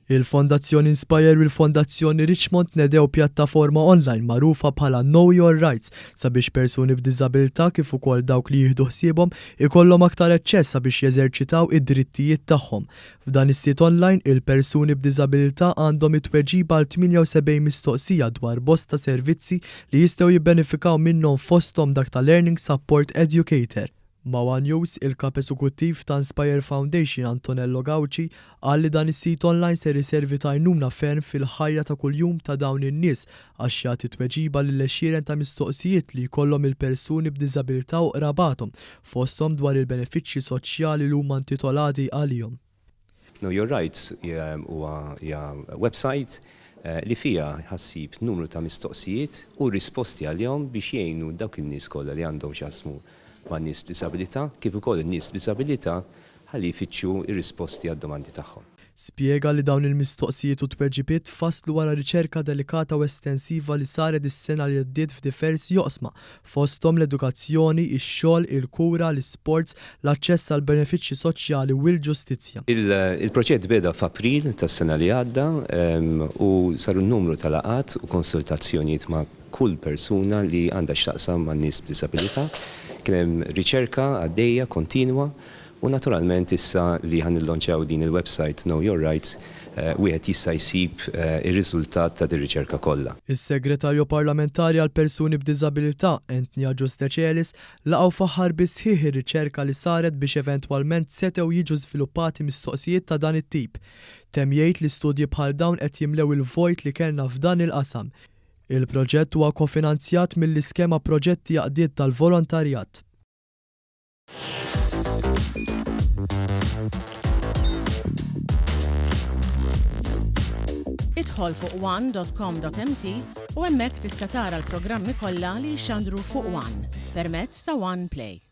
Il-Fondazzjoni Inspire u l-Fondazzjoni Richmond nedew pjattaforma online magħrufa bħala Know Your Rights sabiex persuni b'diżabilità kif ukoll dawk li jieħdu ħsiebhom ikollhom aktar aċċess sabiex jeżerċitaw id-drittijiet tagħhom. F'dan is-sit online, il-persuni b'diżabilità għandhom it-tweġiba għal 78 mistoqsija dwar bosta servizzi li jistgħu jibbenefikaw minnhom fosthom dak ta' Learning Support Educator. Ma' one News, il-Kap Eżekuttiv ta' Inspire Foundation Antonello Gauci qal li dan is-sit online ser iservi t'għajnuna ferm fil-ħajja ta' kuljum ta' dawn in-nies għax jagħti tweġiba lil għexieren ta' mistoqsijiet li jkollhom il-persuni b'diżabilità u qrabathom, fosthom dwar il-benefiċċji soċjali li huma intitolati għalihom. Know Your Rights huwa hija website li fiha ħa ssib numru ta' mistoqsijiet u risposti għalihom biex jgħinu dawk in-nies kollha li għandhom x'jaqsmu ma' nies b'diżabilità kif ukoll in-nies b'diżabilità ħalli jfittxu r-risposti għad-domandi tagħhom. Spjega li dawn il-mistoqsijiet u tweġibiet tfasslu wara riċerka delikata u estensiva li saret is-sena li għaddiet f'diversi oqsma, fosthom l-edukazzjoni, ix-xogħol, il-kura, l-isports, l-aċċess għall-benefiċċji soċjali u l-ġustizzja. Il-proġett beda f'April tas-sena li għadda u saru numru ta' laqgħat u konsultazzjonijiet ma' kull persuna li għandha x'taqsam ma' nies b'diżabilità. Kien hemm riċerka għaddejja kontinwa U naturalment issa li ħa nillonċjaw din il-website Know Your Rights, wieħed jista' jsib ir-riżultat ta' dir-riċerka kollha. Is-Segretarju Parlamentari għall-Persuni b'Diżabilità, Anthony Agius Decelis, laqa' u faħħar bis-sħiħ ir-riċerka li saret biex eventwalment setgħu jiġu żviluppati mistoqsijiet ta' dan it-tip. Temm jgħid li studji bħal dawn qed jimlew il-vojt li kellna f'dan il-qasam. Il-proġett huwa kofinanzjat mill-iskema Proġetti Għaqdiet tal-Volontarjat. Idħol fuq one.com.mt u hemmhekk tista' tara l-programmi kollha li jixxandru fuq One permezz ta' One Play.